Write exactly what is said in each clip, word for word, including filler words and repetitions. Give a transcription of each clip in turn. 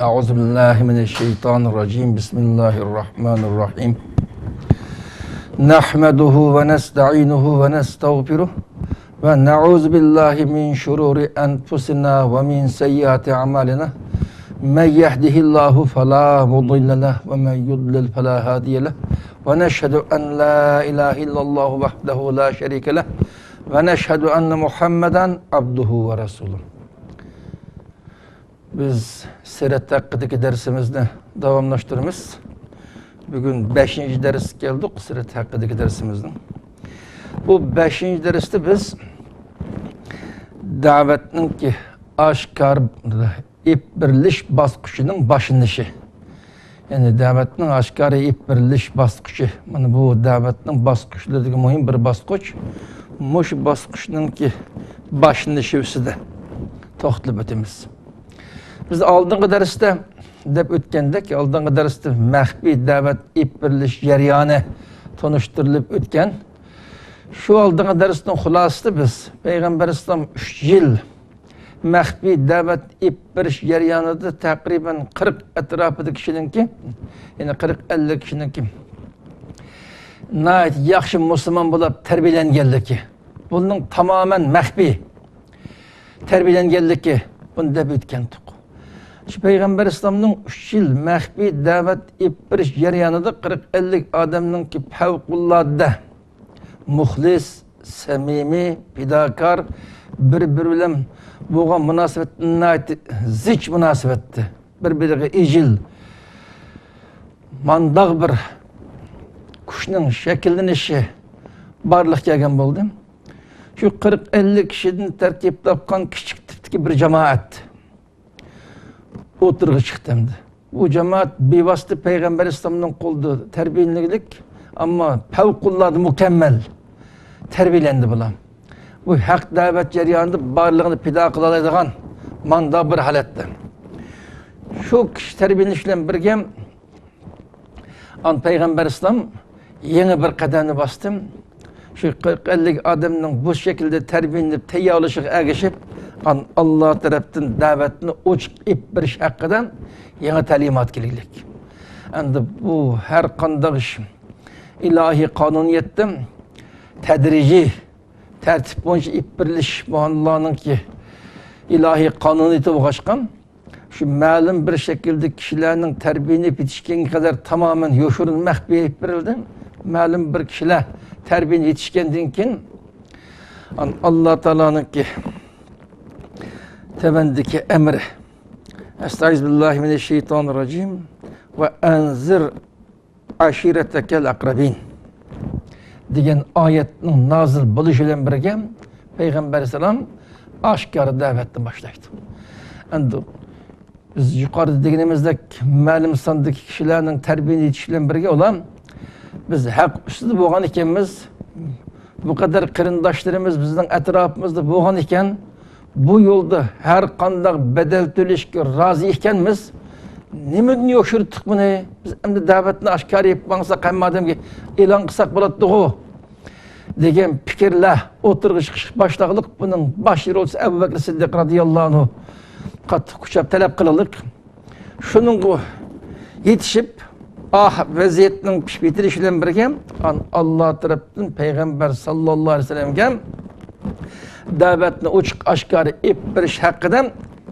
أعوذ بالله من الشيطان الرجيم. بسم الله الرحمن الرحيم. نحمده ونستعينه ونستغفره ونعوذ بالله من شرور أنفسنا ومن سيئات أعمالنا. من يهده الله فلا مضل له ومن يضلل فلا هادي له. ونشهد أن لا إله إلا الله وحده لا شريك له. ونشهد أن محمدا عبده ورسوله. بىز سىرەت ھەققىدىكى دەرسىمىزنى داۋاملاشتۇرىمىز. بۈگۈن بەشىنچى دەرسكە كەلدۇق، سىرەت ھەققىدىكى دەرسىمىزنىڭ. بۇ بەشىنچى دەرستە بىز دەۋەتنىڭكى ئاشكارا ئېلىپ بېرىلىش باسقۇچىنىڭ باشلىنىشى، يەنى دەۋەتنىڭ ئاشكارا ئېلىپ بېرىلىش باسقۇچى، مانا بۇ دەۋەتنىڭ باسقۇچلىرىدىكى مۇھىم بىر باسقۇچ، مۇشۇ باسقۇچنىڭكى باشلىنىشى ئۈستىدە توختىلىپ ئۆتىمىز. بىز ئالدىنقى دەرستە دەپ ئۆتكەندەك، ئالدىنقى دەرستە مەخپىي دەۋەت ئېلىپ بېرىلىش جەريانى تونۇشتۇرۇلۇپ ئۆتكەن. شۇ ئالدىنقى دەرسنىڭ خۇلاسىسىدا بىز پەيغەمبەر ئەلەيھىسسالام ئۈچ يىل مەخپىي دەۋەت ئېلىپ بېرىش جەريانىدا تەقرىبەن قىرىق ئەتراپىدا كىشىنىڭكى، يەنى قىرىق ئەللىك كىشىنىڭكى ناھايىتى ياخشى مۇسۇلمان بولۇپ تەربىيەلەنگەنلىكى، بۇنىڭ تامامەن مەخپىي تەربىيەلەنگەنلىكى، بۇنى دەپ ئۆتكەنتۇق. شۇ پەيغەمبەر ئەلەيھىسسالامنىڭ ئۈچ يىل مەخپىي دەۋەت ئېلىپ بېرىش جەريانىدا قىرىق ئەللىك ئادەمنىڭكى پەۋقۇلئاددە مۇخلىس، سەمىمىي، پىداكار، بىر-بىرى بىلەن بولغان مۇناسىۋەت ناھايىتى زىچ مۇناسىۋەتتە، بىر-بىرىگە ئىجىل، مانداق بىر كۈچنىڭ شەكىللىنىشى بارلىققا كەلگەن بولدى. شۇ قىرىق ئەللىك كىشىدىن تەركىب تاپقان كىچىك تىپتىكى بىر جامائەت ئوتتۇرىغا چىقتى ئەمدى. بۇ جامائەت بىۋاسىتە پەيغەمبەر ئەلەيھىسسالامنىڭ قولىدا تەربىيەلىنىگلىك، ئەمما پەۋقۇلئاددە مۇكەممەل تەربىيەلەندى بۇلار. بۇ ھەق دەۋەت جەريانىدا بارلىقىنى پىدا قىلالايدىغان مانداق بىر ھالەتتە. شۇ كىشى تەربىيەلىنىش بىلەن بىرگە، ئان پەيغەمبەر ئەلەيھىسسالام يېڭى بىر قەدەمنى باستى. شۇ قىرىق ئەللىك ئادەمنىڭ بۇ شەكىلدە تەربىيەلىنىپ تەييارلىشىغا ئەگىشىپ، ئان ئاللا تەرەپتىن دەۋەتنى ئوچۇق ئېلىپ بېرىش ھەققىدە يېڭى تەلىمات كېلىگلىك. ئەمدى بۇ ھەر قانداق ئىش ئىلاھىي قانۇنىيەتتە تەدرىجىي تەرتىپ بويىچە ئېلىپ بېرىلىش مۇھەممەدلارنىڭكى ئىلاھىي قانۇنىيىتى بولغاچقا، شۇ مەلۇم بىر شەكىلدە كىشىلەرنىڭ تەربىيەلىنىپ يېتىشكەنگە قەدەر تامامەن يوشۇرۇن مەخپىي ئېلىپ بېرىلدى. مەلۇم بىر كىشىلەر تەربىيەلىنىپ يېتىشكەندىن كېيىن، ئان-، ئاللا تائالانىڭكى تۆۋەندىكى ئەمرى. أستعيذ بالله من الشيطان الرجيم. وأنذر عشيرتك الأقربين دېگەن ئايەتنىڭ نازىل بولۇشى بىلەن بىرگە پەيغەمبەر ئەلەيھىسسالام ئاشكارا دەۋەتنى باشلايدۇ. ئەمدى بىز يۇقىرىدا دېگىنىمىزدەك، مەلۇم ساندىكى كىشىلەرنىڭ تەربىيەلىنىپ يېتىشى بىلەن بىرگە ئۇلار، بىز ھەق ئۈستىدە بولغان ئىكەنمىز، بۇ قەدەر قېرىنداشلىرىمىز بىزنىڭ ئەتراپىمىزدا بولغان ئىكەن، بۇ يولدا ھەر قانداق بەدەل تۆلەشكە رازى ئىكەنمىز، نېمىدىن يوشۇرتتۇق بۇنى؟ بىز ئەمدى دەۋەتنى ئاشكارا ئېلىپ ماڭساق، ھەممە ئادەمگە ئېلان قىلساق بولاتتىغۇ، دېگەن پىكىرلەر ئوتتۇرىغا چىقىشقا باشلاغلىق، بۇنىڭ باش يولچىسى ئەبۇ بەكرى سىددىق رازىياللاھۇ ئەنھۇ قاتتىق كۈچەپ تەلەپ قىلىغلىق. شۇنىڭغا يېتىشىپ، ئاھ، ۋەزىيەتنىڭ پىشىپ يېتىلىشى بىلەن بىرگە، ئان-، ئاللا تەرەپتىن پەيغەمبەر ساللاللاھۇ ئەلەيھى ۋەسەللەمگە دەۋەتنى ئوچۇق ئاشكارا ئېلىپ بېرىش ھەققىدە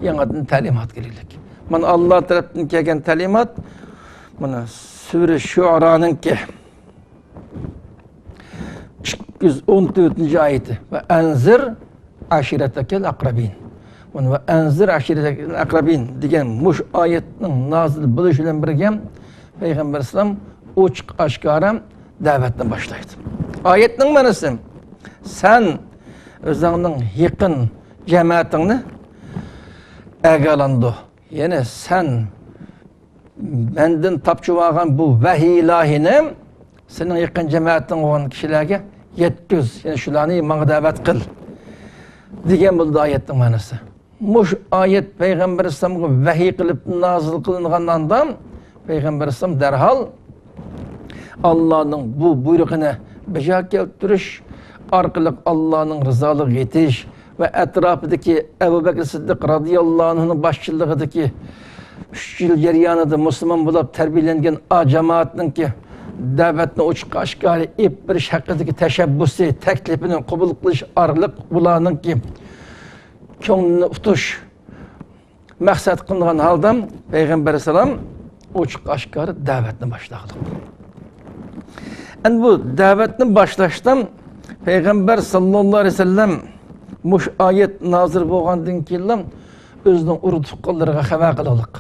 يېڭىدىن تەلىمات كېلىگلىك. مانا ئاللا تەرەپتىن كەلگەن تەلىمات، مانا سۈرە شۇئارانىڭكى ئىككى يۈز ئون تۆتىنچى ئايىتى. وأنذر عشيرتك الأقربين. مانا وأنذر عشيرتك الأقربين دېگەن مۇشۇ ئايەتنىڭ نازىل بولۇشى بىلەن بىرگە پەيغەمبەر ئەلەيھىسسالام ئوچۇق ئاشكارا دەۋەتنى باشلايدۇ. ئايەتنىڭ مەنىسى، سەن ئۆزۈڭنىڭ يېقىن جەمەتىڭنى ئاگاھلاندۇر. يەنى سەن مەندىن تاپشۇرۇۋالغان بۇ ۋەھىي ئىلاھىنى سېنىڭ يېقىن جەمەتىڭ بولغان كىشىلەرگە يەتكۈز، يەنى شۇلارنى ماڭا دەۋەت قىل، دېگەن بولىدۇ ئايەتنىڭ مەنىسى. مۇشۇ ئايەت پەيغەمبەر ئەلەيھىسسالامغا ۋەھىي قىلىپ نازىل قىلىنغان ئاندا پەيغەمبەر ئەلەيھىسسالام دەرھال ئاللانىڭ بۇ بۇيرۇقىنى بىجا كەلتۈرۈش ئارقىلىق ئاللانىڭ رىزالىقىغا يېتىش ۋە ئەتراپىدىكى ئەبۇ بەكرى سىددىق رازىياللاھۇ ئەنھۇنىڭ باشچىلىقىدىكى ئۈچ يىل جەريانىدا مۇسۇلمان بولۇپ تەربىيەلەنگەن ئا جامائەتنىڭكى دەۋەتنى ئوچۇق ئاشكارا ئېلىپ بېرىش ھەققىدىكى تەشەببۇسى، تەكلىپىنى قوبۇل قىلىش ئارقىلىق ئۇلارنىڭكى كۆڭلىنى ئۇتۇش مەقسەت قىلىنغان ھالدا پەيغەمبەر ئەلەيھىسسالام ئوچۇق ئاشكارا دەۋەتنى باشلاغلىق. ئەمدى بۇ دەۋەتنى باشلاشتا پەيغەمبەر ساللاللاھۇ ئەلەيھى ۋەسەللەم مۇشۇ ئايەت نازىل بولغاندىن كېيىنلا ئۆزىنىڭ ئۇرۇق تۇغقانلىرىغا خەۋەر قىلغلىق.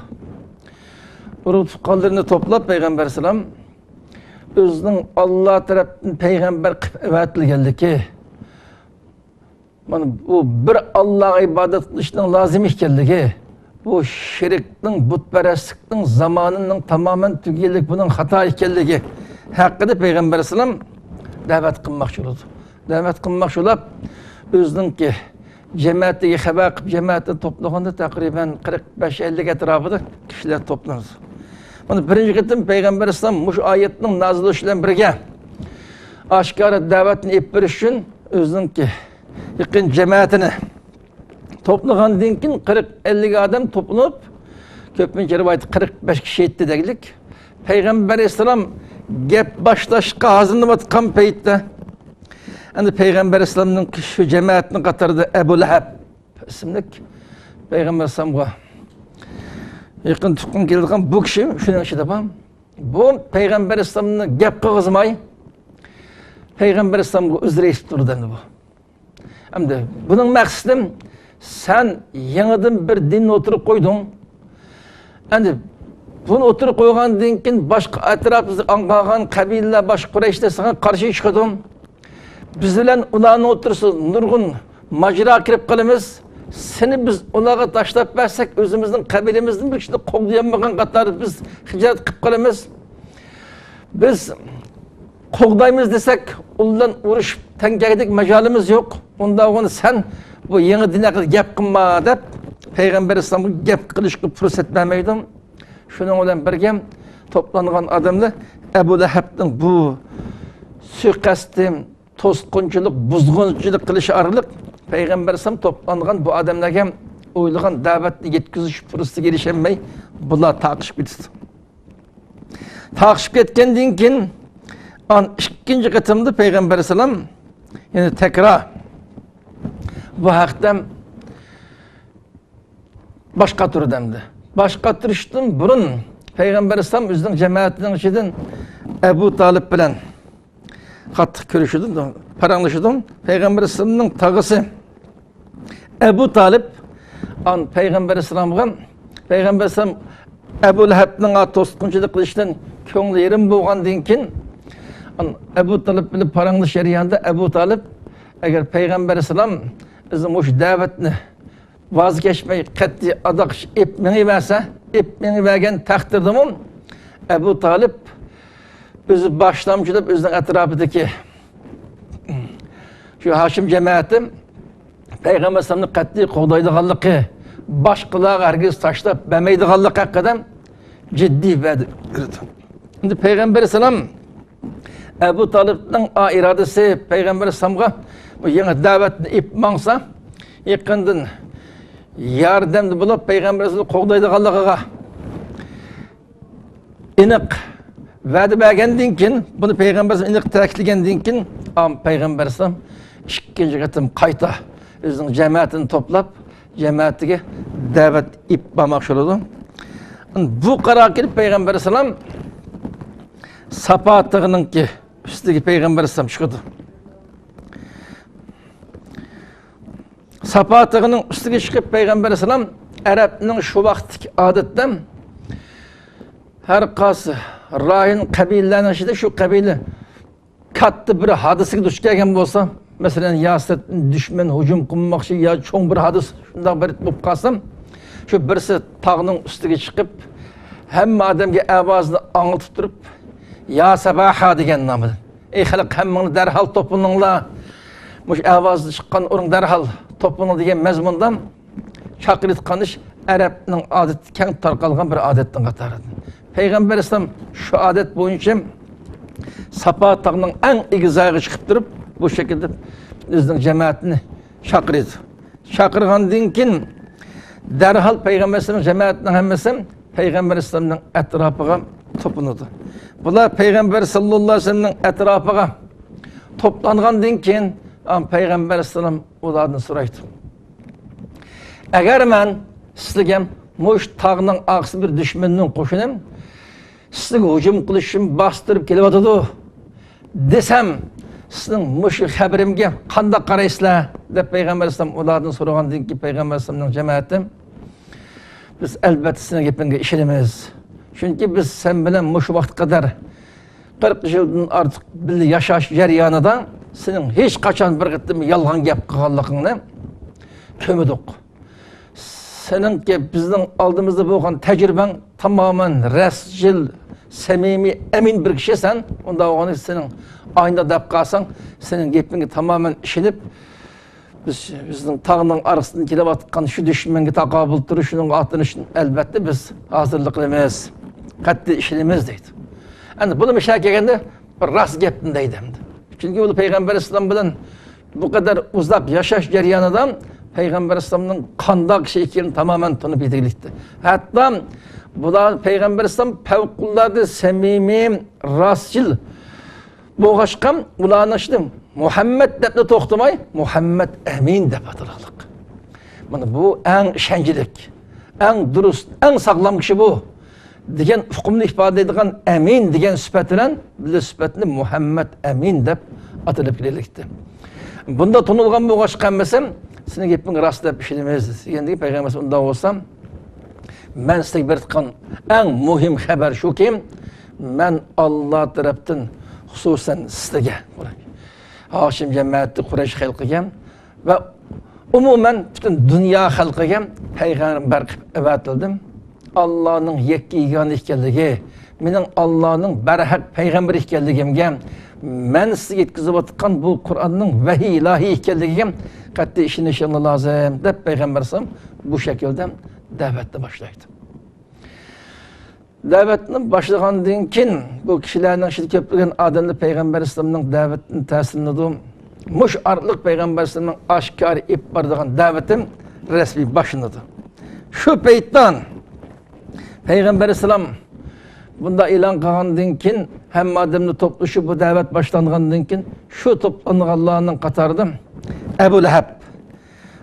ئۇرۇق تۇغقانلىرىنى توپلاپ پەيغەمبەر ئەلەيھىسسالام ئۆزىنىڭ ئاللا تەرەپتىن پەيغەمبەر قىلىپ ئەۋەتىلگەنلىكى، مانا بۇ بىر ئاللاغا ئىبادەت قىلىشنىڭ لازىم ئىكەنلىكى، بۇ شىركنىڭ، بۇتپەرەسلىكنىڭ زامانىنىڭ تامامەن تۈگىگەنلىكى، بۇنىڭ خاتا ئىكەنلىكى ھەققىدە پەيغەمبەر ئەلەيھىسسالام دەۋەت قىلماقچى بولىدۇ. دەۋەت قىلماقچى بولۇپ، ئۆزىنىڭكى جەمەتىگە خەۋەر قىلىپ، جەمەتنى توپلىغاندا تەقرىبەن قىرىق بەش ئەللىك ئەتراپىدا كىشىلەر توپلىنىدۇ. مانا بىرىنچى قېتىم پەيغەمبەر ئەلەيھىسسالام مۇشۇ ئايەتنىڭ نازىل بولۇشى بىلەن بىرگە ئاشكارا دەۋەتنى ئېلىپ بېرىش ئۈچۈن ئۆزىنىڭكى يېقىن جەمەتىنى توپلىغاندىن كېيىن، قىرىق ئەللىك ئادەم توپلىنىپ، كۆپىنچە رىۋايەتتە قىرىق بەش كىشى ئېيتتى دەگلىك. پەيغەمبەر ئەلەيھىسسالام گەپ باشلاشقا ھازىرلىنىۋاتقان پەيتتە، ئەمدى پەيغەمبەر ئەلەيھىسسالامنىڭ شۇ جەمەتىنىڭ قاتارىدا ئەبۇ لەھەب ئىسىملىك پەيغەمبەر ئەلەيھىسسالامغا يېقىن تۇغقان كېلىدىغان بۇ كىشى شۇنىڭ ئىچىدە بار. بۇ پەيغەمبەر ئەلەيھىسسالامنى گەپ قىلغۇزماي، پەيغەمبەر ئەلەيھىسسالامغا ئۆزرە ئېيتىپ تۇرىدۇ ئەمدى بۇ. ئەمدى بۇنىڭ مەقسىتى، سەن يېڭىدىن بىر دىننى ئوتتۇرىغا قويدۇڭ. ئەمدى بۇنى ئوتتۇرىغا قويغاندىن كېيىن، باشقا ئەتراپىمىزدا قالغان قەبىلىلەر، باشقا قۇرەيشلەر ساڭا قارشى چىقىدۇ. بىز بىلەن ئۇلارنىڭ ئوتتۇرىسىدا نۇرغۇن ماجىرا كىرىپ قالىمىز. سېنى بىز ئۇلارغا تاشلاپ بەرسەك، ئۆزىمىزنىڭ قەبىلىمىزدىن بىر كىشىنى قوغدىيالمىغان قاتاردا بىز خىجالەت قىلىپ قالىمىز. بىز قوغدايمىز دېسەك، ئۇ بىلەن ئۇرۇشۇپ تەڭ كەلگۈدەك ماجالىمىز يوق. ئۇنداق بولغاندا سەن بۇ يېڭى دىن ھەققىدە گەپ قىلما دەپ، پەيغەمبەر ئەلەيھىسسالامغا گەپ قىلىشقا پۇرسەت بەرمەيدۇ. شۇنىڭ بىلەن بىرگە توپلانغان ئادەملەر ئەبۇ لەھەبنىڭ بۇ سۇيىقەستى، توسقۇنچىلىق، بۇزغۇنچىلىق قىلىش ئارقىلىق پەيغەمبەر ئەلەيھىسسالام توپلانغان بۇ ئادەملەرگە ئويلىغان دەۋەتنى يەتكۈزۈش پۇرسىتىگە ئېرىشەلمەي، بۇلار تارقىشىپ كېتىدۇ. تارقىشىپ كەتكەندىن كېيىن، ئان ئىككىنچى قېتىمدا پەيغەمبەر ئەلەيھىسسالام يەنە تەكرار بۇ ھەقتە باش قاتۇردى ئەمدى. باش قاتۇرۇشتىن بۇرۇن پەيغەمبەر ئەلەيھىسسالام ئۆزىنىڭ جەمەتىنىڭ ئىچىدىن ئەبۇ تالىپ بىلەن قاتتىق كۆرۈشىدۇ، پاراڭلىشىدۇ. پەيغەمبەر ئەلەيھىسسالامنىڭ تاغىسى ئەبۇ تالىپ، ئان پەيغەمبەر ئەلەيھىسسالامغا، پەيغەمبەر ئەلەيھىسسالام ئەبۇ لەھەبنىڭ توسقۇنچىلىق قىلىشىدىن كۆڭلى يېرىم بولغاندىن كېيىن، ئان ئەبۇ تالىپ بىلەن پاراڭلىشىش جەريانىدا ئەبۇ تالىپ، ئەگەر پەيغەمبەر ئەلەيھىسسالام بىزنىڭ مۇشۇ دەۋەتنى ۋاز كەچمەي، قەتئىي ئاداققىچە ئېپ مېڭىۋەرسە، ئېپ مېڭىۋەرگەن تەقدىردىمۇ، ئەبۇ تالىپ ئۆزى باشلامچى دەپ ئۆزىنىڭ ئەتراپىدىكى شۇ ھاشىم جەمەتى پەيغەمبەر ئەلەيھىسسالامنى قەتئىي قوغدايدىغانلىقى، باشقىلارغا ھەرگىز تاشلاپ بەرمەيدىغانلىقى ھەققىدە جىددىي ۋەدە بېرىدۇ. ئەمدى پەيغەمبەر ئەلەيھىسسالام ئەبۇ تالىپنىڭ ئا ئىرادىسى، پەيغەمبەر ئەلەيھىسسالامغا بۇ يېڭى دەۋەتنى ئېلىپ ماڭسا، يېقىندىن ياردەمدە بولۇپ، پەيغەمبەر ئەلەيھىسسالامنى قوغدايدىغانلىقىغا ئېنىق ۋەدە بەرگەندىن كېيىن، بۇنى پەيغەمبەر ئېنىق تەكىتلىگەندىن كېيىن، ئام-، پەيغەمبەر ئەلەيھىسسالام ئىككىنچى قېتىم قايتا ئۆزىنىڭ جەمەتىنى توپلاپ، جەمەتىگە دەۋەت ئېلىپ بارماقچى بولىدۇ. بۇ قارارغا كېلىپ، پەيغەمبەر ئەلەيھىسسالام ساپا تېغىنىڭكى ئۈستىگە پەيغەمبەر ئەلەيھىسسالام چىقىدۇ. ساپا تېغىنىڭ ئۈستىگە چىقىپ، پەيغەمبەر ئەلەيھىسسالام ئەرەبنىڭ شۇ ۋاقىتتىكى ئادىتىدە ھەر قايسى رايون قەبىلىلەرنىڭ ئىچىدە شۇ قەبىلە كاتتا بىر ھادىسىگە دۇچ كەلگەن بولسا، مەسىلەن، يا سىرتتىن دۈشمەن ھۇجۇم قىلماقچى، يا چوڭ بىر ھادىسە شۇنداق بىر بولۇپ قالسا، شۇ بىرسى تاغنىڭ ئۈستىگە چىقىپ، ھەممە ئادەمگە ئاۋازىنى ئاڭلىتىپ تۇرۇپ، يا سەباھا دېگەن نامىدا، ئەي خەلق، ھەممىڭلار دەرھال توپلىنىڭلار، مۇشۇ ئاۋازى چىققان ئورۇن دەرھال توپلىنىڭ دېگەن مەزمۇندا چاقىرىۋاتقان ئىش ئەرەبنىڭ ئادىتى، كەڭ تارقالغان بىر ئادەتنىڭ قاتارىدىن. پەيغەمبەر ئەلەيھىسسالام شۇ ئادەت بويىچە ساپا تاغنىڭ ئەڭ ئېگىز جايىغا چىقىپ تۇرۇپ، بۇ شەكىلدە ئۆزىنىڭ جەمەتىنى چاقىرىدۇ. چاقىرغاندىن كېيىن، دەرھال پەيغەمبەر ئەلەيھىسسالام جەمەتىنىڭ ھەممىسى پەيغەمبەر ئەلەيھىسسالامنىڭ ئەتراپىغا توپلىنىدۇ. بۇلار پەيغەمبەر ساللاللاھۇ ئەلەيھى ۋەسەللەمنىڭ ئەتراپىغا توپلانغاندىن كېيىن، ئام، پەيغەمبەر ئەلەيھىسسالام ئۇلاردىن سورايدۇ: «ئەگەر مەن سىزگە مۇشۇ تاغنىڭ ئارقىسى بىر دۈشمەننىڭ قوشۇنى سىزگە ھۇجۇم قىلىشىم باستۇرۇپ كېلىۋاتىدۇ دېسەم، سىزنىڭ مۇشۇ خەۋىرىمگە قانداق قارايسىلەر؟» دەپ پەيغەمبەر ئەلەيھىسسالام ئۇلاردىن سورىغاندىن كېيىن، پەيغەمبەر ئەلەيھىسسالامنىڭ جەمەتى: «بىز ئەلۋەتتە سېنىڭ گېپىڭگە ئىشىنىمىز. چۈنكى بىز سەن بىلەن مۇشۇ ۋاقىتقا قەدەر قىرىق يىلدىن ئارتۇق بىللە ياشاش جەريانىدا سېنىڭ ھېچقاچان بىر قېتىم يالغان گەپ قىلغانلىقىڭنى كۆرمىدۇق. سېنىڭكى بىزنىڭ ئالدىمىزدا بولغان تەجرىبەڭ تامامەن راستچىل، سەمىمىي، ئەمىن بىر كىشىسەن. ئۇنداق بولغاندا سېنىڭ ئاينىدا دەپ قالساڭ، سېنىڭ گېپىڭگە تامامەن ئىشىنىپ، بىز، بىزنىڭ تاغنىڭ ئارىسىدىن كېلىۋاتقان شۇ دۈشمەنگە تاقابىل تۇرۇش، شۇنىڭغا ئاتلىنىشتىن ئەلۋەتتە بىز ھازىرلىق قىلىمىز، قەتئىي ئىشىنىمىز» دەيدۇ. ئەمدى بۇنى مۇشۇ كەلگەندە بىر راست گەپنى دەيدۇ ئەمدى. چۈنكى ئۇ پەيغەمبەر ئەلەيھىسسالام بىلەن بۇ قەدەر ئۇزاق ياشاش جەريانىدا پەيغەمبەر ئەلەيھىسسالامنىڭ قانداق كىشى ئىكەنلىكىنى تامامەن تونۇپ يېتەلىكتى. ھەتتا بۇلار پەيغەمبەر ئەلەيھىسسالام پەۋقۇلئاددە سەمىمىي، راستچىل بولغاچقا، ئۇلارنىڭ ئىچىدە مۇھەممەد دەپلا توختىماي، مۇھەممەد ئەمىن دەپ ئاتىلىقلىق. مانا بۇ ئەڭ ئىشەنچلىك، ئەڭ دۇرۇس، ئەڭ ساغلام كىشى بۇ دېگەن ئۇقۇمنى ئىپادىلەيدىغان ئەمىن دېگەن سۈپەت بىلەن بىللە سۈپەتنى مۇھەممەد ئەمىن دەپ ئاتىلىپ كېلىلىكتى. بۇندا تونۇلغان بولغاچقا ھەممىسى، سېنىڭ گېپىڭ راست دەپ ئىشىنىمىز دېگەندىكىن، پەيغەمبەر ئۇنداق بولسا، مەن سىزگە بېرىۋاتقان ئەڭ مۇھىم خەۋەر شۇكى، مەن ئاللا تەرەپتىن خۇسۇسەن سىزگە، ھاشىم جەمەتى، قۇرەيش خەلقىگە ۋە ئومۇمەن پۈتۈن دۇنيا خەلقىگە پەيغەمبەر قىلىپ ئەۋەتىلدىم. ئاللانىڭ يەككە يېگانە ئىكەنلىكى، مېنىڭ ئاللانىڭ بەرھەق پەيغەمبىرى ئىكەنلىكىمگە، مەن سىزگە يەتكۈزۈۋاتقان بۇ قۇرئاننىڭ ۋەھىي ئىلاھىي ئىكەنلىكىگە قەتئىي ئىشىنىشىڭلار لازىم، دەپ پەيغەمبەر ئەلەيھىسسالام بۇ شەكىلدە دەۋەتنى باشلايدۇ. دەۋەتنى باشلىغاندىن كېيىن، بۇ كىشىلەرنىڭ ئىچىدە كۆپلىگەن ئادەملەر پەيغەمبەر ئەلەيھىسسالامنىڭ دەۋىتىدىن تەسىرلىنىدۇ. مۇشۇ ئارقىلىق پەيغەمبەر ئەلەيھىسسالامنىڭ ئاشكارا ئېلىپ بارىدىغان دەۋىتى رەسمىي باشلىنىدۇ. شۇ پەيتتە پەيغەمبەر ئەلەيھىسسالام بۇنداق ئېلان قىلغاندىن كېيىن، ھەممە ئادەمنى توپلىشىپ، بۇ دەۋەت باشلانغاندىن كېيىن، شۇ توپلانغانلارنىڭ قاتارىدا ئەبۇ لەھەب،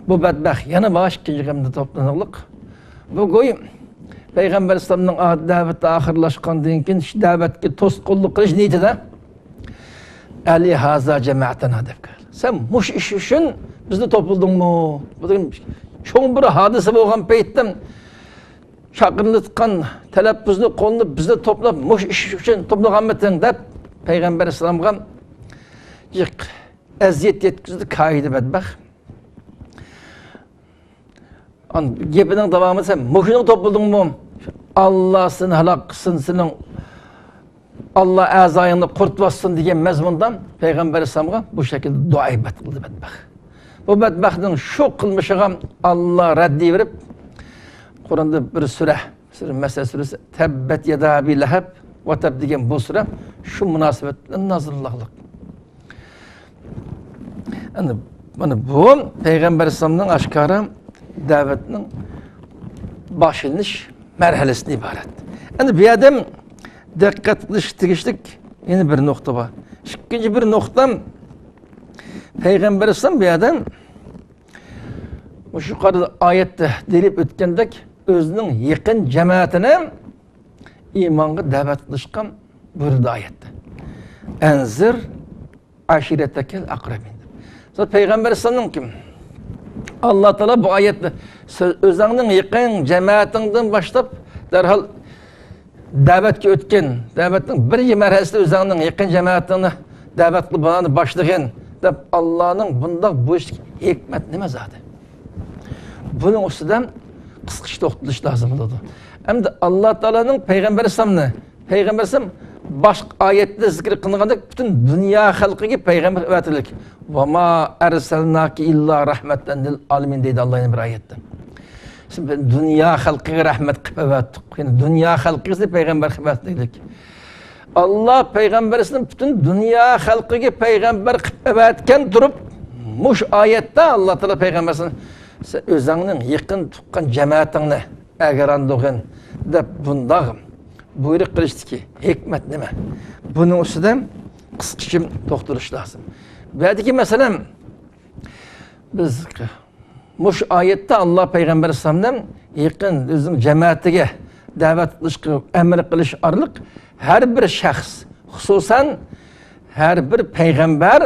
بۇ بەتبەخت يەنە بار ئىككىنچى قېتىمدا توپلىنىقلىق. بۇ گوي پەيغەمبەر ئەلەيھىسسالامنىڭ ئا-، دەۋىتى ئاخىرلاشقاندىن كېيىن، شۇ دەۋەتكە توسقۇنلۇق قىلىش نىيىتىدە، «ئەلى ھازا جەمەئتەنا» دەپ كەلدى. «سەن مۇشۇ ئىش ئۈچۈن بىزنى توپلىدىڭمۇ؟» بۇ دېگەن چوڭ بىر ھادىسە بولغان پەيتتە، چاقىرىلىۋاتقان تەلەپپۇزنى قوللىنىپ، «بىزنى توپلاپ، مۇشۇ ئىش ئۈچۈن توپلىغانمىتىڭ؟» دەپ پەيغەمبەر ئەلەيھىسسالامغا جىق ئەزىيەت يەتكۈزدى، كايىدى بەتبەخت. ئان-، گېپىنىڭ داۋامىدا، «سەن مۇشۇنىڭ توپلىدىڭمۇ؟ ئاللا سېنى ھالاك قىلسۇن، سېنىڭ ئاللا ئەزايىڭنى قۇرۇتۇۋاتسۇن» دېگەن مەزمۇندا پەيغەمبەر ئەلەيھىسسالامغا بۇ شەكىلدە دۇئا ئىبادەت قىلدى بەتبەخت. بۇ بەتبەختنىڭ شۇ قىلمىشىغا ئاللا رەددىيە بېرىپ، قۇرئاندا بىر سۈرە، سۈرە مەسەل سۈرىسى، «تەببەت يەدا ئەبى لەھەب ۋە تەب» دېگەن بۇ سۈرە شۇ مۇناسىۋەت بىلەن نازىل بولغانلىق. ئەنە، مانا بۇ پەيغەمبەر ئەلەيھىسسالامنىڭ ئاشكارا دەۋەتنىڭ باشلىنىش مەرھەلىسىدىن ئىبارەت. ئەنە بۇ يەردە دىققەت قىلىشقا تېگىشلىك يەنە بىر نۇقتا بار. ئىككىنچى بىر نۇقتا، پەيغەمبەر ئەلەيھىسسالام بۇ يەردە مۇشۇ يۇقىرىدا ئايەتتە دېيىلىپ ئۆتكەندەك، ئۆزىنىڭ يېقىن جەمەتىنى ئىمانغا دەۋەت قىلىشقا بۇيرۇدى ئايەتتە. «ئەنزىر ئەشىرەتەكەل ئەقرەبىن» دەپ. زات پەيغەمبەر ئەلەيھىسسالامنىڭ كىم؟ ئاللا تائالا بۇ ئايەتتە، «سەن ئۆزۈڭنىڭ يېقىن جەمەتىڭدىن باشلاپ دەرھال دەۋەتكە ئۆتكىن، دەۋەتنىڭ بىرىنچى مەرھەلىسىدە ئۆزۈڭنىڭ يېقىن جەمەتىڭنى دەۋەت قىلىپ، بۇلارنى باشلىغىن» دەپ، ئاللانىڭ بۇنداق بۇيرۇشىدىكى ھېكمەت نېمە زادى؟ بۇنىڭ ئۈستىدە قىسقىچە توختىلىش لازىم بولىدۇ. ئەمدى ئاللا تائالانىڭ پەيغەمبەر ئەلەيھىسسالامنى، پەيغەمبەر ئەلەيھىسسالام باشقا ئايەتتە زىكىر قىلىنغاندەك پۈتۈن دۇنيا خەلقىگە پەيغەمبەر قىلىپ ئەۋەتىلدى. «ۋەما ئەرسەلناكە ئىللا رەھمەتەن لىل ئالەمىن» دەيدۇ ئاللا يەنە بىر ئايەتتە. سېنى دۇنيا خەلقىگە رەھمەت قىلىپ ئەۋەتتۇق. يەنى دۇنيا خەلقىگە سېنى پەيغەمبەر قىلىپ ئەۋەتتۇق. ئاللا پەيغەمبەرسىنى پۈتۈن دۇنيا خەلقىگە پەيغەمبەر قىلىپ ئەۋەتكەن تۇرۇپ، مۇشۇ ئايەتتە ئاللا تائالا پەيغەمبەرسىنى، «سەن ئۆزۈڭنىڭ يېقىن تۇغقان جەمەتىڭنى ئەگەر ئاندۇغىن» دەپ بۇنداق بۇيرۇق قىلىشتىكى ھېكمەت نېمە؟ بۇنىڭ ئۈستىدە قىسقىچە توختىلىش لازىم. بۇ يەردىكى مەسىلەم، بىز مۇشۇ ئايەتتە ئاللا پەيغەمبەر ئەلەيھىسسالامنى يېقىن ئۆزىنىڭ جەمەتىگە دەۋەت قىلىشقا ئەمر قىلىش ئارقىلىق ھەر بىر شەخس، خۇسۇسەن ھەر بىر پەيغەمبەر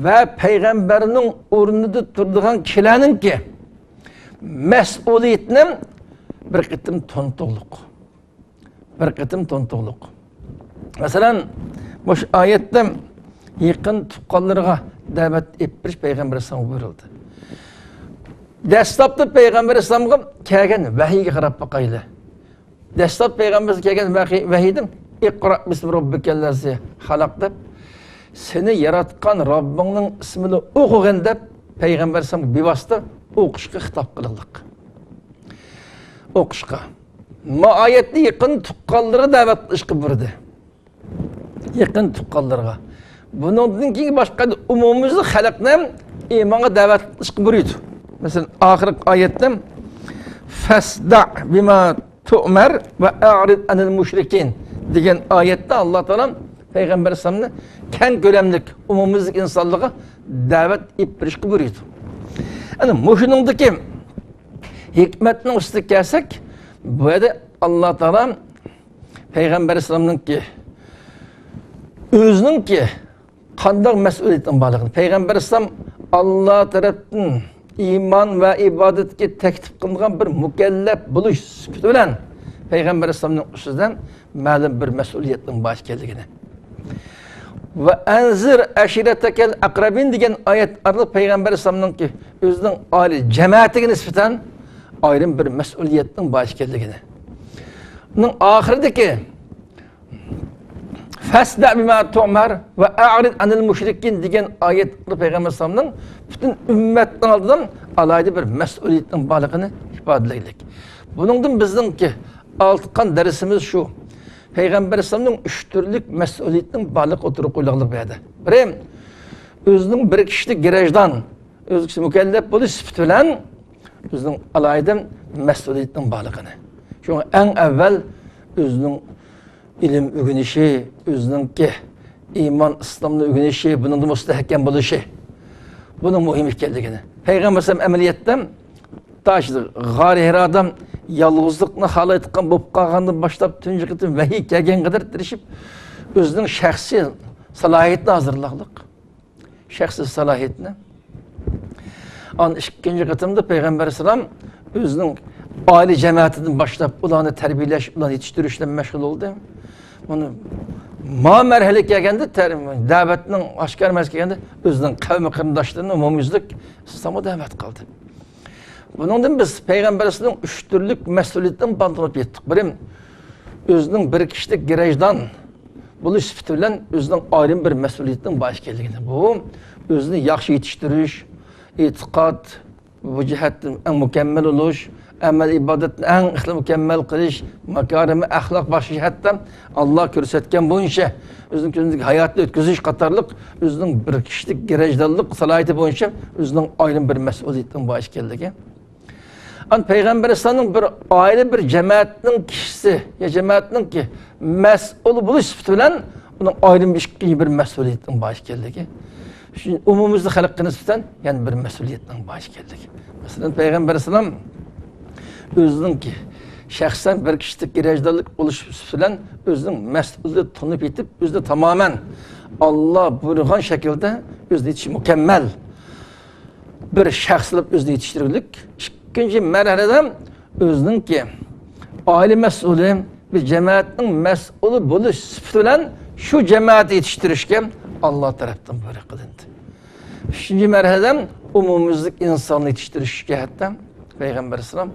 ۋە پەيغەمبەرنىڭ ئورنىدا تۇرىدىغان كىشىلەرنىڭكى مەسئۇلىيىتىنى بىر قېتىم تونۇتۇقلۇق. بىر قېتىم تونۇتۇقلۇق. مەسىلەن، مۇشۇ ئايەتتە يېقىن تۇغقانلىرىغا دەۋەت ئېلىپ بېرىش پەيغەمبەر ئەلەيھىسسالامغا بۇيرۇلدى. دەسلەپتە پەيغەمبەر ئەلەيھىسسالامغا كەلگەن ۋەھىيگە قاراپ باقايلى. دەسلەپ پەيغەمبەرگە كەلگەن ۋەھىي، ۋەھىيدىن، «ئىقرا بىسمى رەببىكەللەزى خەلەق» دەپ، «سېنى ياراتقان رەببىڭنىڭ ئىسمىنى ئوقۇغىن» دەپ، پەيغەمبەر ئەلەيھىسسالامغا بىۋاسىتە ئوقۇشقا خىتاب قىلىنلىق. ئوقۇشقا. ما ئايەتنى يېقىن تۇغقانلىرىغا دەۋەت قىلىشقا بۇيرۇدى. يېقىن تۇغقانلىرىغا. بۇنىڭدىن كېيىن باشقا ئومۇميۈزلۈك خەلقنى ئىمانغا دەۋەت قىلىشقا بۇيرۇيدۇ. مەسىلەن، ئاخىرقى ئايەتتە «فەسدەئ بىما تۇئمەر ۋە ئەئرىض ئەنىل مۇشرىكىن» دېگەن ئايەتتە ئاللا تائالا پەيغەمبەر ئەلەيھىسسالامنى كەڭ كۆلەملىك ئومۇميۈزلۈك ئىنسانلارغا دەۋەت ئېلىپ بېرىشقا بۇيرۇيدۇ. ئەنە مۇشۇنىڭدىكى ھېكمەتنىڭ ئۈستىگە كەلسەك، بۇ يەردە ئاللا تائالا پەيغەمبەر ئەلەيھىسسالامنىڭكى، ئۆزىنىڭكى قانداق مەسئۇلىيىتىنىڭ بارلىقىنى، پەيغەمبەر ئەلەيھىسسالام ئاللا تەرەپتىن ئىمان ۋە ئىبادەتكە تەكلىپ قىلىنغان بىر مۇكەللەپ بولۇش سۈپىتى بىلەن پەيغەمبەر ئەلەيھىسسالامنىڭ ئۈستىدە مەلۇم بىر مەسئۇلىيەتنىڭ بار ئىكەنلىكىنى، «ۋە ئەنزىر ئەشىرەتەكەل ئەقرەبىن» دېگەن ئايەت ئارقىلىق پەيغەمبەر ئەلەيھىسسالامنىڭكى ئۆزىنىڭ ئائىلە جەمەتىگە نىسبەتەن ئايرىم بىر مەسئۇلىيەتنىڭ بار ئىكەنلىكىنى، ئۇنىڭ ئاخىرىدىكى «فەسدەئ بىما تۇئمەر ۋە ئەئرىض ئەنىل مۇشرىكىن» دېگەن ئايەت پەيغەمبەر ئەلەيھىسسالامنىڭ پۈتۈن ئۈممەتنىڭ ئالدىدا ئالاھىدە بىر مەسئۇلىيىتىنىڭ بارلىقىنى ئىپادىلەيلىك. بۇنىڭدىن بىزنىڭكى ئالغان دەرسىمىز شۇ. پەيغەمبەر ئەلەيھىسسالامنىڭ ئۈچ تۈرلۈك مەسئۇلىيىتىنىڭ بارلىقى ئوتتۇرىغا قويۇلغانلىقى بۇ يەردە. بىرى، ئۆزىنىڭ بىر كىشىلىك گىرەجدان، ئۆزى مۇكەللەپ بولۇش سۈپىتى بىلەن ئۆزىنىڭ ئالاھىدە مەسئۇلىيىتىنىڭ بارلىقىنى. شۇڭا ئەڭ ئەۋۋەل ئۆزىنىڭ ئىلىم ئۆگىنىشى، ئۆزىنىڭكى ئىمان، ئىسلامنى ئۆگىنىشى، بۇنىڭدا مۇستەھكەم بولۇشى، بۇنىڭ مۇھىم ئىكەنلىكىنى. پەيغەمبەر ئەلەيھىسسالام ئەمەلىيەتتە تاش غارى ھىرادا يالغۇزلۇقنى خالايدىغان بولۇپ قالغاندىن باشلاپ تۇنجى قېتىم ۋەھىي كەلگەنگە قەدەر تىرىشىپ، ئۆزىنىڭ شەخسىي سالاھىيىتىنى ھازىرلىغانلىق. شەخسىي سالاھىيىتىنى. ئان ئىككىنچى قېتىمدا پەيغەمبەر ئەلەيھىسسالام ئۆزىنىڭ ئائىلە جەمەتىدىن باشلاپ ئۇلارنى تەربىيەلەش، ئۇلارنى يېتىشتۈرۈش بىلەن مەشغۇل بولدى. بۇنى ما مەرھەلىگە كەلگەندە، تەر-، دەۋەتنىڭ ئاشكارا مەرھەلىگە كەلگەندە ئۆزىنىڭ قەۋمى قېرىنداشلىرىنى ئومۇميۈزلۈك ئىسلامغا دەۋەت قىلدى. بۇنىڭدىن بىز پەيغەمبەر ئەلەيھىسسالامنىڭ ئۈچ تۈرلۈك مەسئۇلىيىتىنىڭ بارلىقىنى ئېيتتۇق. بىرى، ئۆزىنىڭ بىر كىشىلىك گىرەجدان بولۇش سۈپىتى بىلەن ئۆزىنىڭ ئايرىم بىر مەسئۇلىيىتىنىڭ بار ئىكەنلىكىنى، بۇ ئۆزىنى ياخشى يېتىشتۈرۈش، ئېتىقاد، بۇ جەھەتتىن ئەڭ مۇكەممەل بولۇش، ئەمەل ئىبادەتنى ئەڭ ئىخلى مۇكەممەل قىلىش، ماكارىمى ئەخلاق باشقا جەھەتتە ئاللا كۆرسەتكەن بويىچە ئۆزىنىڭ كۈندىلىك ھاياتىنى ئۆتكۈزۈش قاتارلىق ئۆزىنىڭ بىر كىشىلىك گىرەجدانلىق سالاھىيىتى بويىچە ئۆزىنىڭ ئايرىم بىر مەسئۇلىيىتىنىڭ بار ئىكەنلىكى. ئان پەيغەمبەر ئەلەيھىسسالامنىڭ بىر ئائىلە، بىر جەمەتنىڭ كىشىسى يا جەمەتنىڭكى مەسئۇلى بولۇش سۈپىتى بىلەن ئۇنىڭ ئايرىم بىر ئىككىنچى بىر مەسئۇلىيىتىنىڭ بار ئىكەنلىكى. شۇ ئومۇميۈزلۈك خەلققە نىسبەتەن يەنە بىر مەسئۇلىيەتنىڭ بار ئىكەنلىكى. مەسىلەن، پەيغەمبەر ئەلەيھىسسالام ئۆزىنىڭكى شەخسەن بىر كىشىلىك گىرەجدانلىق بولۇش سۈپىتى بىلەن ئۆزىنىڭ مەسئۇلىيىتىنى تونۇپ يېتىپ، ئۆزىنى تامامەن ئاللا بۇيرۇغان شەكىلدە ئۆزىنى يېتىشى مۇكەممەل بىر شەخس قىلىپ ئۆزىنى يېتىشتۈرگۈلۈك. ئىككىنچى مەرھەلىدە ئۆزىنىڭكى ئائىلە مەسئۇلى، بىر جەمەتنىڭ مەسئۇلى بولۇش سۈپىتى بىلەن شۇ جەمەتنى يېتىشتۈرۈشكە ئاللا تەرەپتىن بۇيرۇق قىلىندى. ئۈچىنچى مەرھەلىدە ئومۇميۈزلۈك ئىنساننى يېتىشتۈرۈش جەھەتتە پەيغەمبەر ئەلەيھىسسالام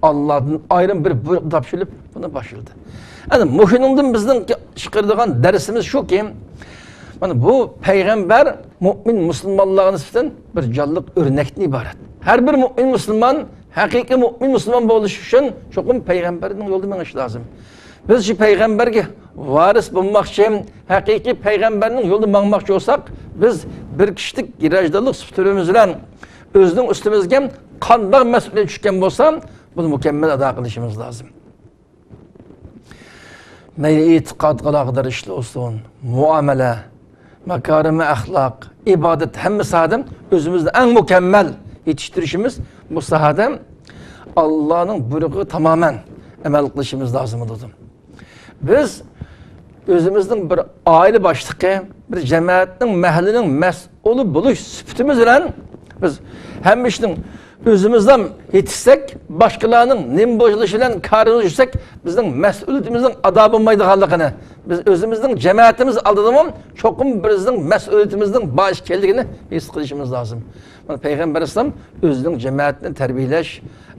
ئاللادىن ئايرىم بىر بۇيرۇق تاپشۇرۇلۇپ، بۇنى باشلىدى. ئەنە مۇشۇنىڭدىن بىزنىڭ چىقىرىدىغان دەرسىمىز شۇكى، مانا بۇ پەيغەمبەر مۆمىن مۇسۇلمانلارغا نىسبەتەن بىر جانلىق ئۆرنەكتىن ئىبارەت. ھەر بىر مۆمىن مۇسۇلمان ھەقىقىي مۆمىن مۇسۇلمان بولۇش ئۈچۈن چوقۇم پەيغەمبەرنىڭ يولىدا مېڭىش لازىم. بىز شۇ پەيغەمبەرگە ۋارىس بولماقچى، ھەقىقىي پەيغەمبەرنىڭ يولىدا ماڭماقچى بولساق، بىز بىر كىشىلىك گىراجدانلىق سۈپىتىمىز بىلەن ئۆزىنىڭ ئۈستىمىزگە قانداق مەسئۇلىيەت چۈشكەن بولسا، بۇنى مۇكەممەل ئادا قىلىشىمىز لازىم. مەيلى ئېتىقادقا ئالاقىدار ئىشلار بولسۇن، مۇئامىلە، ماكارىمى ئەخلاق، ئىبادەت، ھەممە ساھەدە ئۆزىمىزنى ئەڭ مۇكەممەل يېتىشتۈرۈشىمىز، بۇ ساھەدە ئاللانىڭ بۇيرۇقىغا تامامەن ئەمەل قىلىشىمىز لازىم بولىدۇ. بىز ئۆزىمىزنىڭ بىر ئائىلە باشلىقى، بىر جەمەتنىڭ، مەھەللىنىڭ مەسئۇلى بولۇش سۈپىتىمىز بىلەن بىز ھەممە ئىشنىڭ ئۆزىمىزلا يېتىشسەك، باشقىلارنىڭ نېمە بولۇشى بىلەن كارىمىزنى يۈرسەك، بىزنىڭ مەسئۇلىيىتىمىزنىڭ ئادا بولمايدىغانلىقىنى، بىز ئۆزىمىزنىڭ جەمەتىمىز ئالدىدىمۇ چوقۇم بىزنىڭ مەسئۇلىيىتىمىزنىڭ بار ئىكەنلىكىنى ھېس قىلىشىمىز لازىم. مانا پەيغەمبەر ئەلەيھىسسالام ئۆزىنىڭ جەمەتىنى تەربىيەلەش،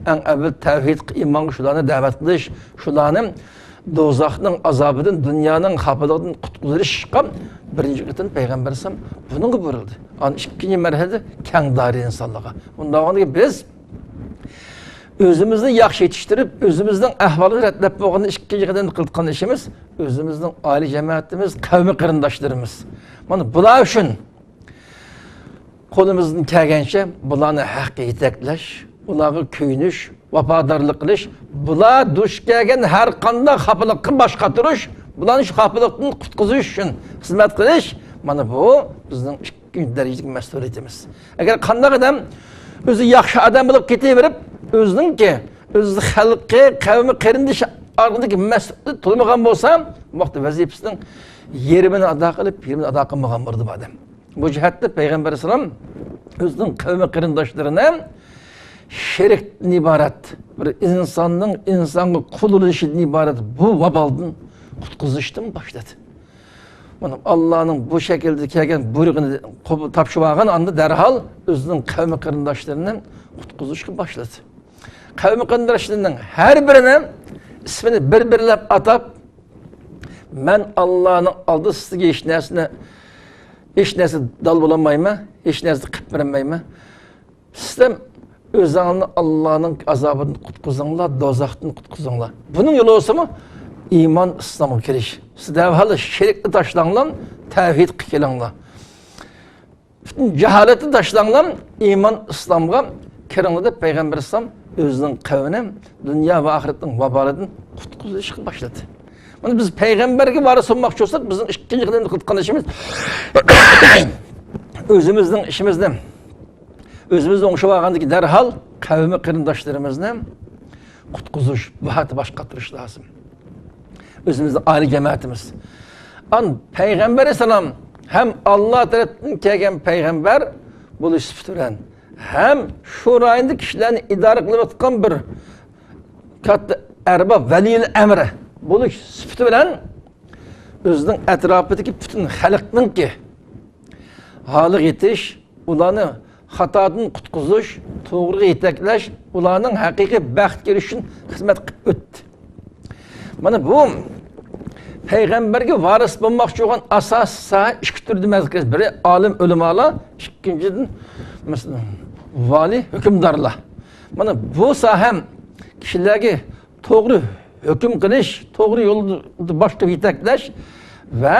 ئەڭ ئەۋۋەل تەۋھىدقا ئىمانغا شۇلارنى دەۋەت قىلىش، شۇلارنى دوزاخنىڭ ئازابىدىن، دۇنيانىڭ خاپىلىقىدىن قۇتقۇزۇشقا بىرىنچى قېتىم پەيغەمبەر ئەلەيھىسسالام بۇنىڭغا بۇيرۇلدى. ئاندىن ئىككىنچى مەرھەلىدە كەڭ دائىرە ئىنسانلارغا. بۇنداق بولغاندىكىن بىز ئۆزىمىزنى ياخشى يېتىشتۈرۈپ، ئۆزىمىزنىڭ ئەھۋالىنى رەتلەپ بولغاندىن ئىككىنچى قېتىم قىلىدىغان ئىشىمىز ئۆزىمىزنىڭ ئائىلە جەمەتىمىز، قەۋمى قېرىنداشلىرىمىز. مانا بۇلار ئۈچۈن قولىمىزدىن كەلگەنچە بۇلارنى ھەققە يېتەكلەش، ئۇلارغا كۆيۈنۈش، ۋاپادارلىق قىلىش، بۇلار دۇچ كەلگەن ھەر قانداق خاپىلىققا باش قاتۇرۇش، بۇلارنى شۇ خاپىلىقتىن قۇتقۇزۇش ئۈچۈن خىزمەت قىلىش، مانا بۇ بىزنىڭ ئىككىنچى دەرىجىلىك مەسئۇلىيىتىمىز. ئەگەر قانداق ئادەم ئۆزى ياخشى ئادەم بولۇپ كېتىۋېرىپ، ئۆزىنىڭكى، ئۆز خەلقى، قەۋمى، قېرىندىشى ئارقىدىكى مەسئۇلىيىتى تولمىغان بولسا، بۇ ۋاقىتتا ۋەزىپىسىنىڭ يېرىمىنى ئادا قىلىپ، يېرىمىنى ئادا قىلمىغان بولىدۇ بۇ ئادەم. بۇ جەھەتتە پەيغەمبەر ئەلەيھىسسالام ئۆزىنىڭ قەۋمى قېرىنداشلىرىنى شېرىكتىن ئىبارەت، بىر ئىنساننىڭ ئىنسانغا قۇل بولۇشىدىن ئىبارەت بۇ ۋابالدىن قۇتقۇزۇشتىن باشلىدى. مانا ئاللانىڭ بۇ شەكىلدە كەلگەن بۇيرۇقىنى قوبۇل، تاپشۇرۇۋالغان ئاندا دەرھال ئۆزىنىڭ قەۋمى قېرىنداشلىرىنى قۇتقۇزۇشقا باشلىدى. قەۋمى قېرىنداشلىرىنىڭ ھەر بىرىنى ئىسمىنى بىر-بىرلەپ ئاتاپ، مەن ئاللانىڭ ئالدىدا سىزگە ھېچ نەرسىنى، ھېچ نەرسە دال بولالمايمەن، ھېچ نەرسە قىلىپ بەرمەيمەن. سىزلەر ئۆزۈڭلارنى ئاللانىڭ ئازابىدىن قۇتقۇزۇڭلار، دوزاختىن قۇتقۇزۇڭلار. بۇنىڭ يولى بولسىمۇ ئىمان ئىسلامغا كىرىش. سىز دەرھال شىركنى تاشلاڭلار، تەۋھىدقا كېلىڭلار. پۈتۈن جاھالەتنى تاشلاڭلار، ئىمان ئىسلامغا كىرىڭلار دەپ پەيغەمبەر ئەلەيھىسسالام ئۆزىنىڭ قەۋمىنى دۇنيا ۋە ئاخىرەتنىڭ ۋابالىدىن قۇتقۇزۇشقا باشلىدى. مانا بىز پەيغەمبەرگە ۋارىس بولماقچى بولساق، بىزنىڭ ئىككىنچى قېتىمدا قىلىدىغان ئىشىمىز ئۆزىمىزنىڭ ئىشىمىزنى، ئۆزىمىزنى ئوڭشىۋالغاندىن كېيىن دەرھال قەۋمى قېرىنداشلىرىمىزنى قۇتقۇزۇش، بۇ ھەقتە باش قاتۇرۇش لازىم. ئۆزىمىزنىڭ ئائىلە جەمەتىمىز. ئان پەيغەمبەر ئەلەيھىسسالام ھەم ئاللا تەرەپتىن كەلگەن پەيغەمبەر بولۇش سۈپىتى بىلەن، ھەم شۇ رايوندا كىشىلەرنى ئىدارە قىلىۋاتقان بىر كاتتا ئەرباب، ۋەلىيىل ئەمر بولۇش سۈپىتى بىلەن ئۆزىنىڭ ئەتراپىدىكى پۈتۈن خەلقنىڭكى ھالىغا يېتىش، ئۇلارنى خاتادىن قۇتقۇزۇش، توغرىغا يېتەكلەش، ئۇلارنىڭ ھەقىقىي بەختكە ئېرىشىشى ئۈچۈن خىزمەت قىلىپ ئۆتتى. مانا بۇ پەيغەمبەرگە ۋارىس بولماقچى بولغان ئاساسىي ساھە ئىككى تۈردىن ئىبارەت. بىرى ئالىم ئۆلىمالار، ئىككىنچىدىن، مەسىلەن، ۋالىي ھۆكۈمدارلار. مانا بۇ ساھەم كىشىلەرگە توغرا ھۆكۈم قىلىش، توغرا يولدا باشلاپ يېتەكلەش ۋە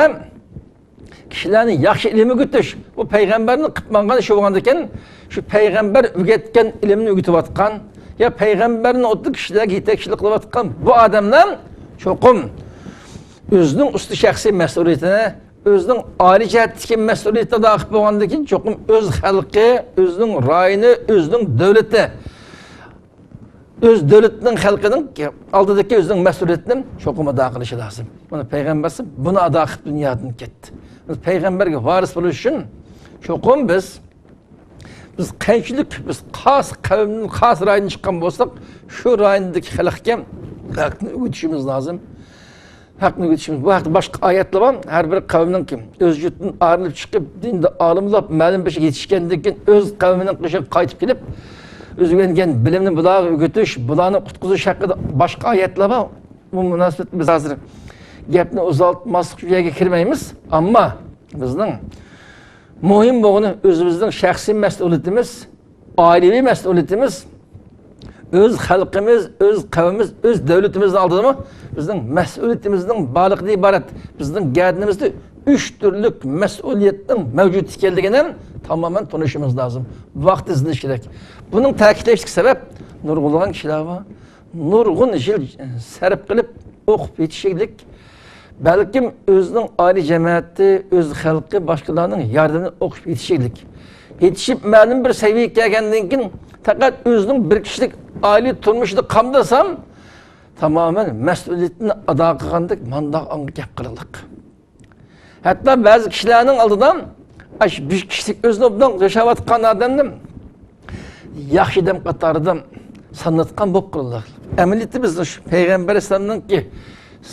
كىشىلەرنى ياخشى ئىلىم ئۆگىتىش، بۇ پەيغەمبەرنىڭ قىلىپ ماڭغان ئىشى بولغاندىكىن، شۇ پەيغەمبەر ئۆگەتكەن ئىلىمنى ئۆگىتىۋاتقان، يا پەيغەمبەرنىڭ ئوتتۇرىدا كىشىلەرگە يېتەكچىلىك قىلىۋاتقان بۇ ئادەملەر چوقۇم ئۆزىنىڭ ئۈستىدە شەخسىي مەسئۇلىيىتىنى، ئۆزىنىڭ ئائىلە جەھەتتىكى مەسئۇلىيىتىنى ئادا قىلىپ بولغاندىن كېيىن، چوقۇم ئۆز خەلقى، ئۆزىنىڭ رايونى، ئۆزىنىڭ دۆلىتى، ئۆز دۆلىتىنىڭ، خەلقىنىڭ ئالدىدىكى ئۆزىنىڭ مەسئۇلىيىتىنى چوقۇم ئادا قىلىشى لازىم. مانا پەيغەمبەر بۇنى ئادا قىلىپ دۇنيادىن كەتتى. بىز پەيغەمبەرگە ۋارىس بولۇش ئۈچۈن چوقۇم بىز بىز قانچىلىك، بىز قايسى قەۋمدىن، قايسى رايوندىن چىققان بولساق، شۇ رايوندىكى خەلققە ھەقنى ئۆگىتىشىمىز لازىم. ھەقنى ئۆگىتىشىمىز، بۇ ھەقتە باشقا ئايەتلەر بار. ھەر بىر قەۋمنىڭكى ئۆز يۇرتىدىن ئايرىلىپ چىقىپ، دىندا ئالىملاپ، مەلۇم بىر ئىشقا يېتىشكەندىن كېيىن، ئۆز قەۋمىنىڭ قېشىغا قايتىپ كېلىپ، ئۆگەنگەن بىلىمنى بۇلارغا ئۆگىتىش، بۇلارنى قۇتقۇزۇش ھەققىدە باشقا ئايەتلەر بار. بۇ مۇناسىۋەتتە بىز ھازىر گەپنى ئۇزارتماسلىق ئۈچۈن يەرگە كىرمەيمىز. ئەمما بىزنىڭ مۇھىم بولغىنى ئۆزىمىزنىڭ شەخسىي مەسئۇلىيىتىمىز، ئائىلىۋى مەسئۇلىيىتىمىز، ئۆز خەلقىمىز، ئۆز قەۋمىمىز، ئۆز دۆلىتىمىزنىڭ ئالدىدىمۇ بىزنىڭ مەسئۇلىيىتىمىزنىڭ بارلىقىدىن ئىبارەت. بىزنىڭ گەدىنىمىزدە ئۈچ تۈرلۈك مەسئۇلىيەتنىڭ مەۋجۇت ئىكەنلىكىنى ھەم تامامەن تونۇشىمىز لازىم. ۋاقىت ئىزدىنىش كېرەك. بۇنىڭ تەكىتلەشلىك سەۋەب، نۇرغۇنلىغان كىشىلەر بار. نۇرغۇن يىل سەرپ قىلىپ ئوقۇپ يېتىشىگلىك، بەلكىم ئۆزىنىڭ ئائىلە جەمەتى، ئۆز خەلقى، باشقىلارنىڭ ياردىمىدىن ئوقۇپ يېتىشىگلىك. يېتىشىپ مەلۇم بىر سەۋىيەگە كەلگەندىن كېيىن پەقەت ئۆزىنىڭ بىر كىشىلىك ئائىلە تۇرمۇشىدا قامدىسام، تامامەن مەسئۇلىيىتىنى ئادا قىلغاندەك مانداق ئاڭغا گەپ قىلىقلىق. ھەتتا بەزى كىشىلەرنىڭ ئالدىدا ئاشۇ بىر كىشىلىك ئۆزىنى ئوبدان ياشاۋاتقان ئادەمنى ياخشى ئادەم قاتارىدا سانىلىۋاتقان بولۇپ قالىدۇ. ئەمەلىيەتتە بىز شۇ پەيغەمبەر ئەلەيھىسسالامنىڭكى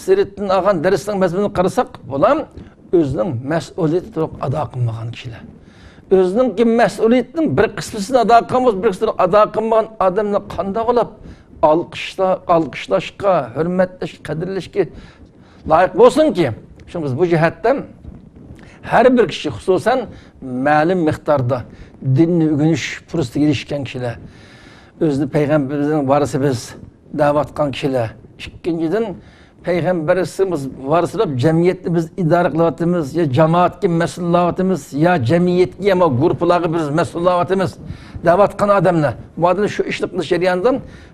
سىرىتىدىن ئالغان دەرسنىڭ مەزمۇنىنى قارىساق، بۇلار ئۆزىنىڭ مەسئۇلىيىتى تولۇق ئادا قىلمىغان كىشىلەر. ئۆزىنىڭكى مەسئۇلىيىتىنىڭ بىر قىسمىنى ئادا قىلغان بولسا، بىر قىسمىنى ئادا قىلمىغان ئادەمنى قانداق بولۇپ ئالقىشلا-، ئالقىشلاشقا، ھۆرمەتلەشكە، قەدىرلەشكە لايىق بولسۇنكى. شۇڭا بىز بۇ جەھەتتە ھەر بىر كىشى، خۇسۇسەن مەلۇم مىقداردا دىننى ئۆگىنىش پۇرسىتىگە ئېرىشكەن كىشىلەر، ئۆزىنى پەيغەمبىرىمىزنىڭ ۋارىسى بىز دەۋاتقان كىشىلەر، ئىككىنچىدىن، پەيغەمبىرىمىز ۋارىسلاپ جەمئىيەتنى بىز ئىدارە قىلىۋاتىمىز، يا جامائەتكە مەسئۇل بولاۋاتىمىز، يا جەمئىيەتكە، يا گۇرۇپپىلارغا بىز مەسئۇل بولاۋاتىمىز دەۋاتقان ئادەملەر. بۇ ئادەملەر شۇ ئىشنى قىلىش جەريانىدا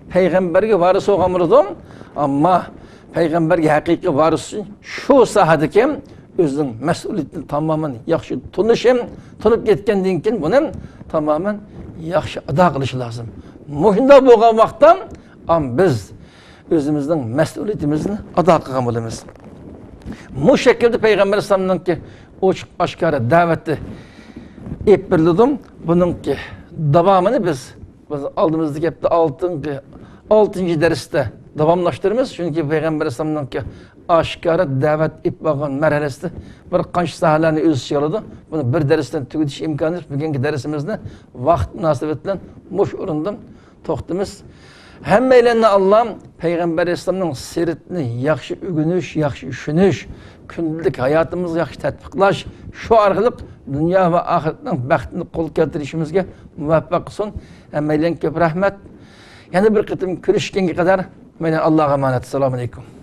پەيغەمبەرگە ۋارىس بولغان بولىدۇ، ئەمما پەيغەمبەرگە ھەقىقىي ۋارىس ئۈچۈن شۇ ساھەدىكى ئۆزىنىڭ مەسئۇلىيىتىنى تامامەن ياخشى تونۇشى، تونۇپ يەتكەندىن كېيىن بۇنى تامامەن ياخشى ئادا قىلىشى لازىم. مۇشۇنداق بولغان ۋاقىتتا ئام بىز ئۆزىمىزنىڭ مەسئۇلىيىتىمىزنى ئادا قىلغان بولىمىز. بۇ شەكىلدە پەيغەمبەر ئەلەيھىسسالامنىڭكى ئوچۇق ئاشكارا دەۋىتى ئېلىپ بېرىلىدۇ. بۇنىڭكى داۋامىنى بىز، بىز ئالدىمىزدىكى ھەپتە ئالتىنچى، ئالتىنچى دەرستە داۋاملاشتۇرىمىز. چۈنكى پەيغەمبەر ئەلەيھىسسالامنىڭكى ئاشكارا دەۋەت ئېلىپ بارغان مەرھەلىسىدە بىر قانچە ساھەلەرنى ئۆز ئىچىگە ئالىدۇ. بۇنى بىر دەرستىن تۈگىتىش ئىمكانى يوق. بۈگۈنكى دەرسىمىزنى ۋاقىت مۇناسىۋىتى بىلەن مۇشۇ ئورۇندىن توختىمىز. ھەممەيلەننى ئاللا پەيغەمبەر ئەلەيھىسسالامنىڭ سىرىتىنى ياخشى ئۆگىنىش، ياخشى چۈشىنىش، كۈندىلىك ھاياتىمىزغا ياخشى تەتبىقلاش، شۇ ئارقىلىق دۇنيا ۋە ئاخىرەتنىڭ بەختىنى قولغا كەلتۈرۈشىمىزگە مۇۋەپپەق قىلسۇن. ھەممەيلەنگە كۆپ رەھمەت. يەنە بىر قېتىم كۆرۈشكەنگە قەدەر، ھەممەيلەن ئاللاغا ئامانەت. ئەسسالامۇ ئەلەيكۇم.